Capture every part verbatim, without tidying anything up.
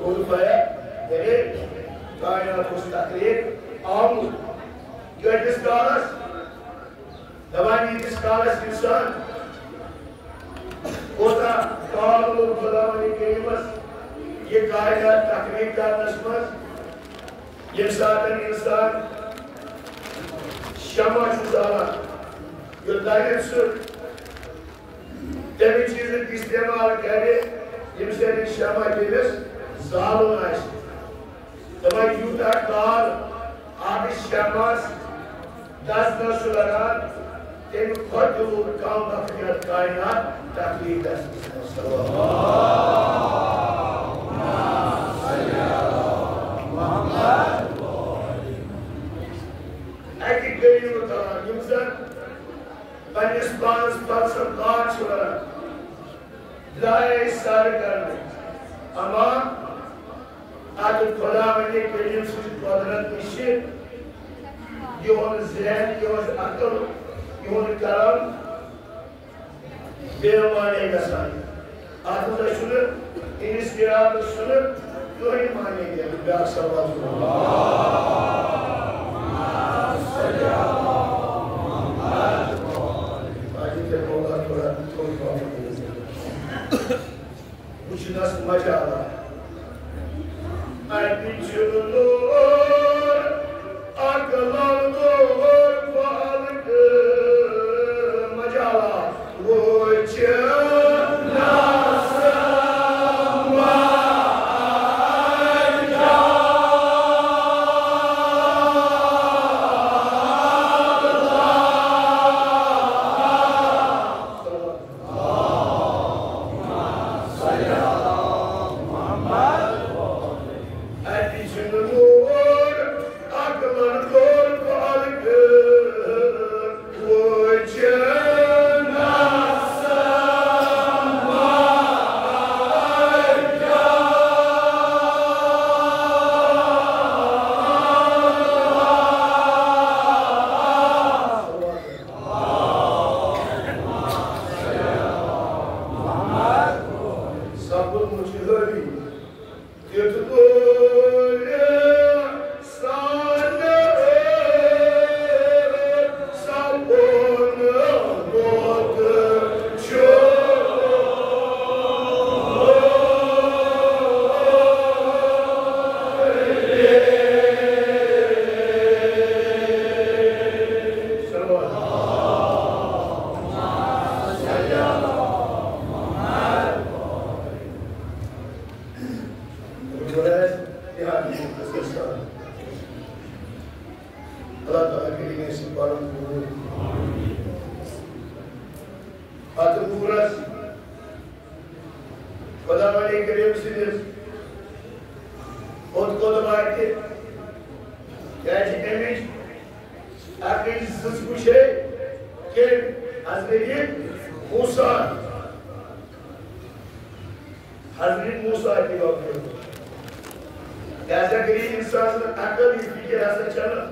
خلفاء، یعنی کائنات اوس تخلیق آمُت۔ کۭتِس کالس؟ دپان، ییٖتِس کالس انسان کوتاہ کال لوٚگ خداوند کریمس یہِ کائنات تخلیق کرنس منٛز، ییٚمہِ ساتہٕ انسان شمع چھُ زالان، یوٚتانۍ سُہ تَمہِ چیٖزُک استعمال کرِ، ییٚمہِ سۭتۍ شمع تٔمِس زالُن آسہِ۔ دَپان، یوٗتاہ کال اَتھ شمعس دَزنَس چھُ لگان، تَمہِ کھۄتہٕ تہِ لوٚگ کم وقت یَتھ کائنات تخلیق گژھنَس منٛز۔ اَتہِ گٔے یِم کار، یِم زَن پننِس پانس پلسن پاک چھِ ونان، درٛاے أسۍ سر کرنہٕ، اما اتھ خداوندِ کریم سٕنٛزِ قۄدرت نِش چھِ یِہُنٛد ذہن، یِہٕنٛز عقل، یِہُنٛد قلم بے معنی گژھان۔ اتھ منٛز چھُنہٕ، اِہِنٛدِس قراتس چھُنہٕ کٕہٕنۍ معنی دِوان۔ بیٛاکھ سوال چھُ۔ تاکہِ تیٚلہِ گوٚو اَتھ تھوڑا تھوٚد پہم وٕچھنَس مجالہ۔ اَتہِ چھُنہٕ نور عقلن دور پالکہٕ مجالہ۔ اللہ تعالیٰ کٔرِنۍ اَسہِ پَرُن قبوٗل۔ اَتھ نوٗرَس خداوندِ کریم سٕنٛدِس کوٚت کوٚت واتہِ، کیٛازِ اَمِچ اَکٕے زٕ وٕچھے کہِ حضرت موسیٰ، حضرت موسیٰ تہِ وۄپدیو۔ لہذا کٔرِو اِنسان سٕنٛز عقل، یہِ فِکر ہسا چھَنہٕ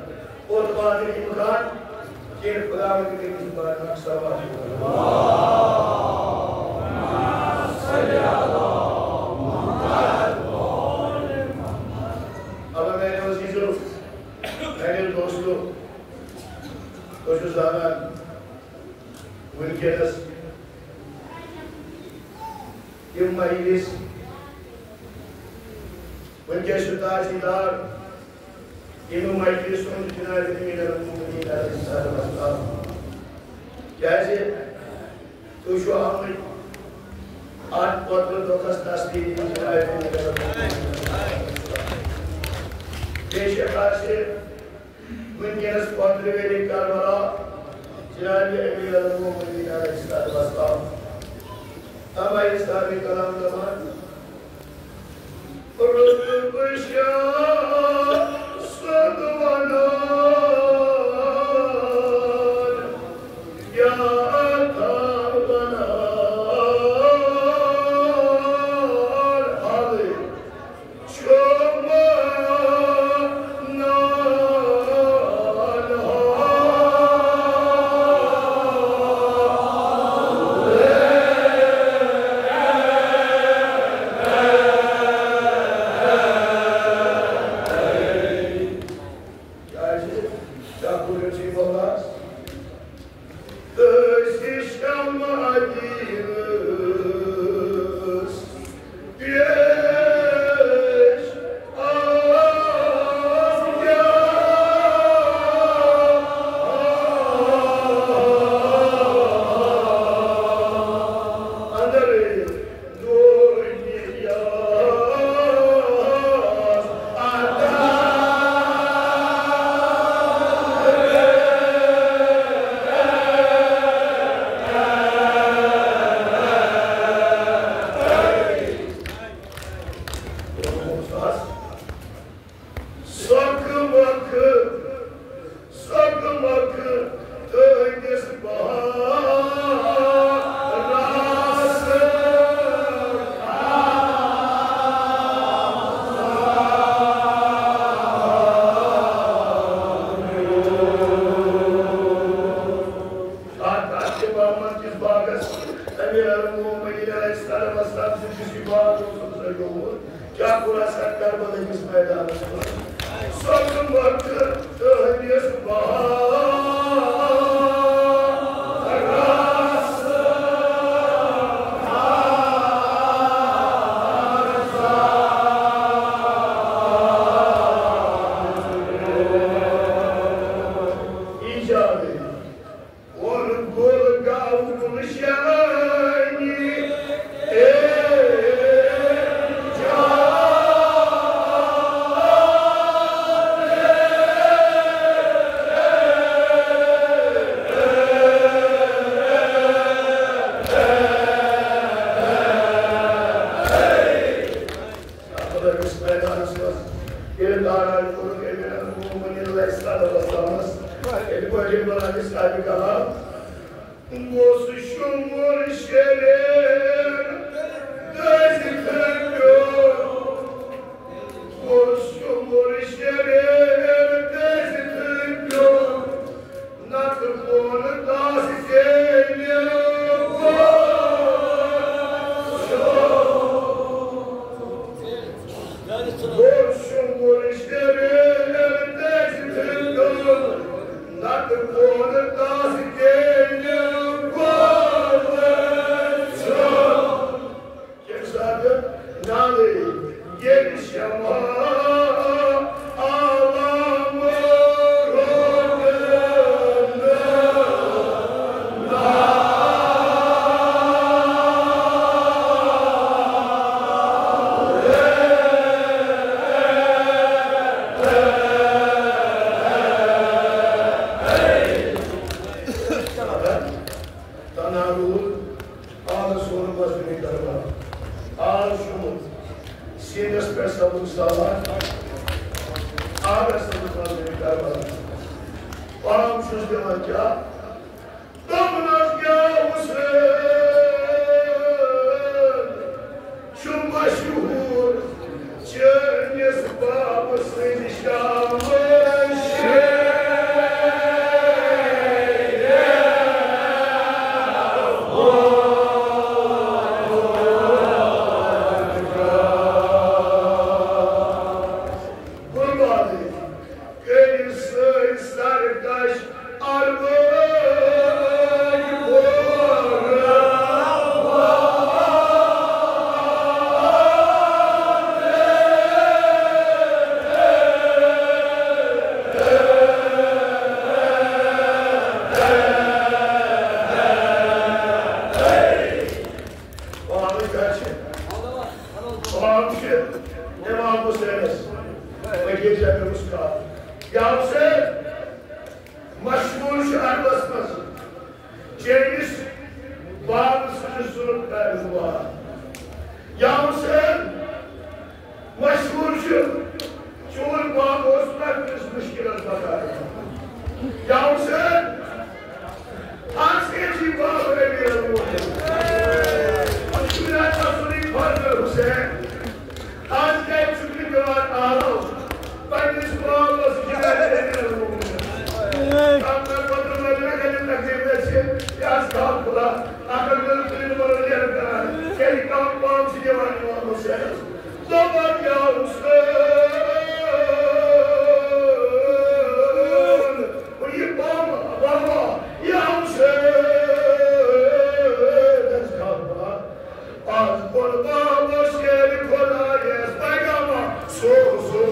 اوٚت واتنٕچ اِمکان کینٛہہ۔ خداوند کٔرِو اِنسان اکھ سوال۔ اَوا میٛانیو عزیٖزو، میٛانیو دوستو، تُہۍ چھِو زانان، وٕنکیٚنَس یِم مجلس، وٕنکیٚس چھُ تحصیلدار ییٚمہِ مجلس ہُنٛد جناب امیر المومنین علیہ الصلوۃ والسلام۔ کیٛازِ؟ تُہۍ چھِو آمٕتۍ اَتھ پٔتلہٕ دۄہَس تسلیٖم دِنہِ جناب امیر المومنین علیہ الصلوۃ والسلام۔ بے شک آسہِ وٕنکیٚنَس پانٛژترٕٛہ ؤری کربلا جناب امیر المومنین علیہ الصلوۃ والسلام۔ اما یہِ صاحب کلام دپان، رُت بہٕ شاہ صٲب ونان، کیٛاہ عطا ونان۔ حالٕے۔ سۄکھٕ مۄکھٕ، سۄکھٕ مۄکھٕ تہنٛدِس بہارس۔ اتھ، اتھ امامت کِس باغس، امیر المومنین علیہ السلام سٕنٛدِس یہِ باغ اوس سجومُت۔ کیٛاہ کوٚر اَسہِ اَتھ کربلا کِس میدانَس منٛز؟ سۄکھٕ مۄکھٕ تہنٛدِس بہارس۔ ایجابے۔ اور گل گاو گلشانی۔ اے جان۔ اتھ میدانس منٛز ییٚلہِ داران کوٚرُکھ امیر المومنین علیہ الصلوۃ والسلامس، ییٚلہِ پٲٹھۍ بلال صاحب کلام، بہٕ اوسُس شُمُر شریر دٔسۍ تھٔکیو۔ بہٕ اوسُس شُمُر شریر دٔسۍ تھٔکیو۔ نتہٕ کون دس تیلہِ گوٚو شُمُر شریر دٔسۍ تھٔکیو۔ نتہٕ کون دس تیلہِ گوٚو۔ کمہِ ساتہٕ؟ نالے ییٚلہِ شمع عالم روزنہٕ تنہا روٗد۔ آز سونہٕ بس دِنٕکۍ دربار۔ آز شوٗمُت سیٖنس پٮ۪ٹھ سبٕز سالار۔ آز سبٕز بس دِنٕکۍ دربار۔ پام چھُس دِوان کیٛاہ؟ دوٚپنس کیٛاہ حُسین چھُ مشہوٗر چٲنِس بابہٕ سٕنٛدِ شامہٕ شیرِ۔ قربان۔ کٔرِو سٲنۍ سرکش اروٲج پورٕ۔ پانہٕ کیٛاہ چھِ؟ پانہٕ چھِ امام حسینس فقیٖر جمیل مُسکا۔ یا حسین، مشہوٗر چھُ عربس منٛز چٲنِس بابہٕ سٕنٛدِ ظُلم کامہِ ہُنٛد وار۔ یا حسین، مشہوٗر چھُ چون باب اوس پرٛٮ۪تھ کُنہِ مُشکِلس بکار۔ یا حسین، آز کیٛازِ چھُے باب امیر المومنین؟ یہِ چھُ مےٚ اَتھ اَصلٕے فخر حسین۔ آز کیٛازِ چھُکھ نہٕ دِوان آرام؟ پننِس بابس چھُ مےٚ امیر المومنین۔ کم نہ پتہٕ مےٚ مےٚ کَتہِ تکلیف گژھِ، یہِ آسہِ کم خدا۔ اگر مےٚ تُہۍ ورٲے یَنہٕ کران، کیٛازِ کم پام چھِ دِوان امام حسینس؟ دَپان یا حسین، یہِ بابا، بابا، یا حسین، از کم پام۔ از قربان شیر خدایس پیغمبر سوزو۔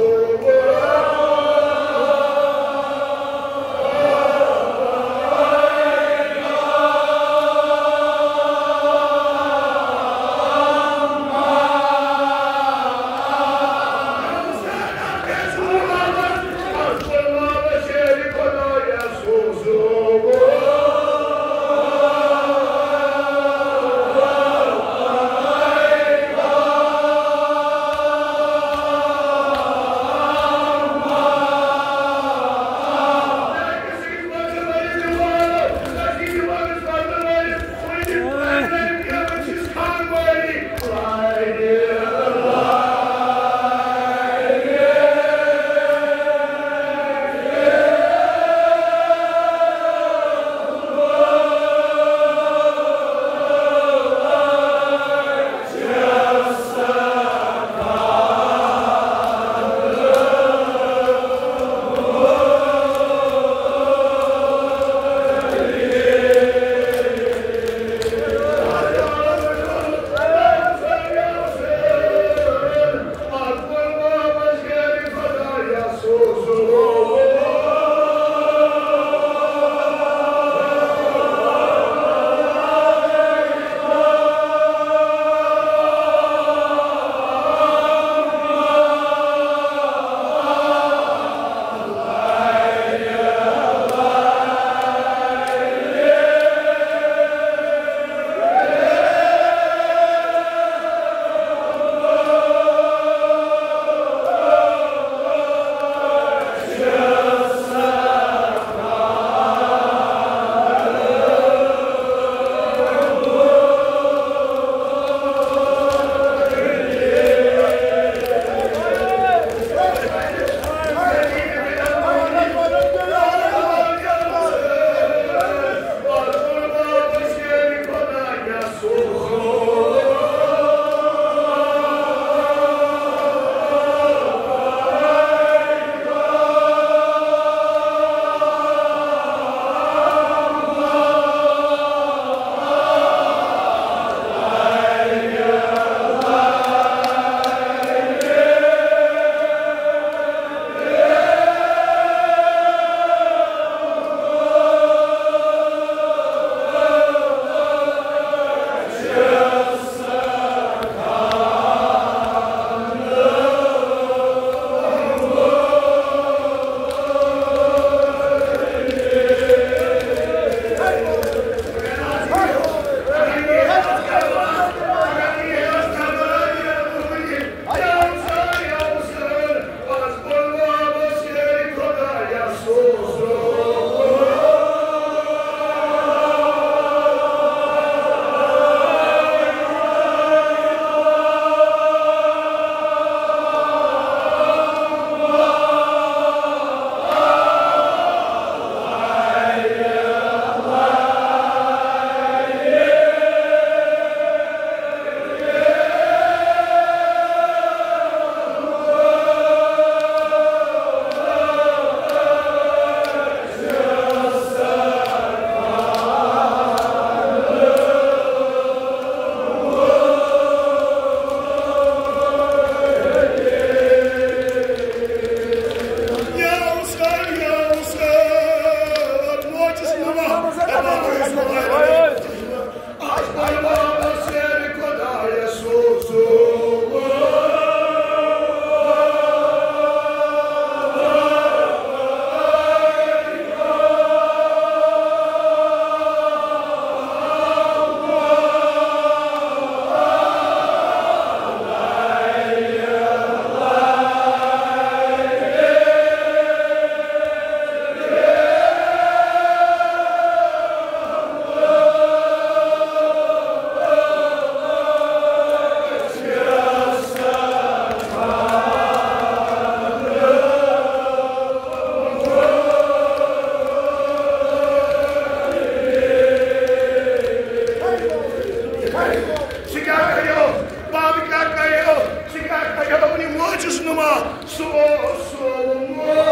سُہ اوس سولمُت۔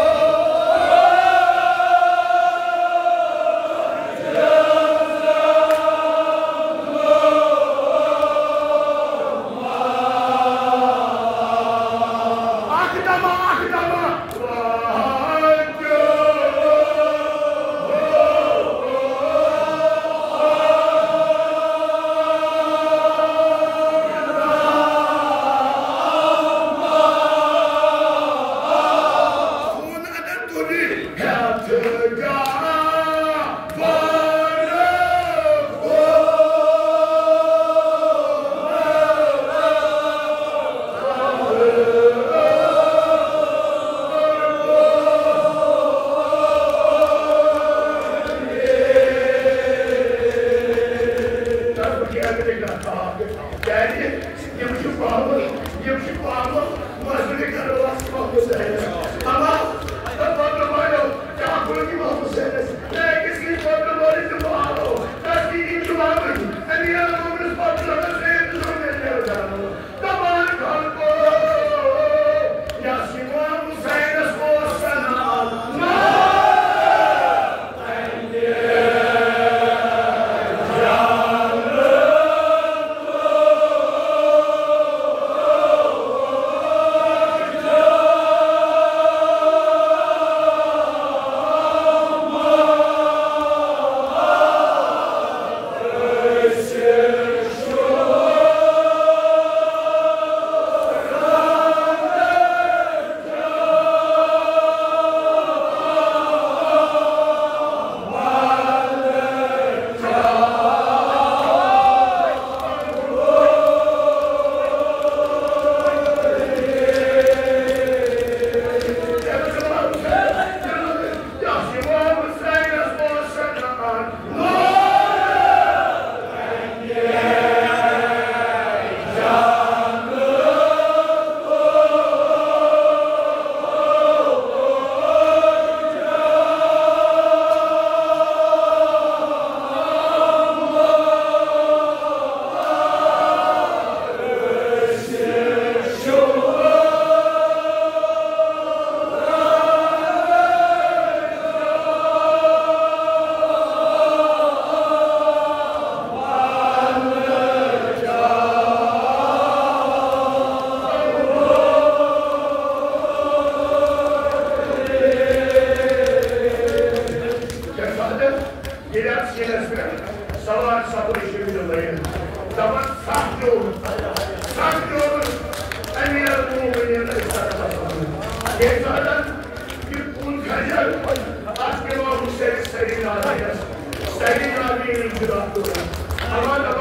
اکھ دمہ، اکھ دمہ۔ یِم چھِ پاگل، یِم چھِ پاگل، مزدوری کرو اَتھ محمد حسینس۔ اما، تہٕ پتہٕ والٮ۪و، کیٛاہ گوٚو یہِ محمد حسینس؟ مےٚ أکِس سٕنٛدۍ پتہٕ وٲلِتھ تہٕ والو، تَس کِتھ کٔنۍ چھُ وَنُن؟ أمیٖر المومنس پتہٕ چھُ حضرت سید حسین رضی اللہ عنہ۔ تمام خلقو، یس امام حسینس اوس سنان۔ ییٚلہِ اَتھ سیٖنَس پٮ۪ٹھ سوار سپُد شبیٖر لٲن، دَپان، "سَتھ پیوٚو، سَتھ پیوٚو، أمیٖر المومنیٖن أسۍ سَتھ سَتھ۔" ییٚمہِ ساتَن یہِ کُل کھجر اَتھ پیوٚو حسین سعید ناظریَس، سعید ناظری یُس چھُ ڈاکٹر، اَما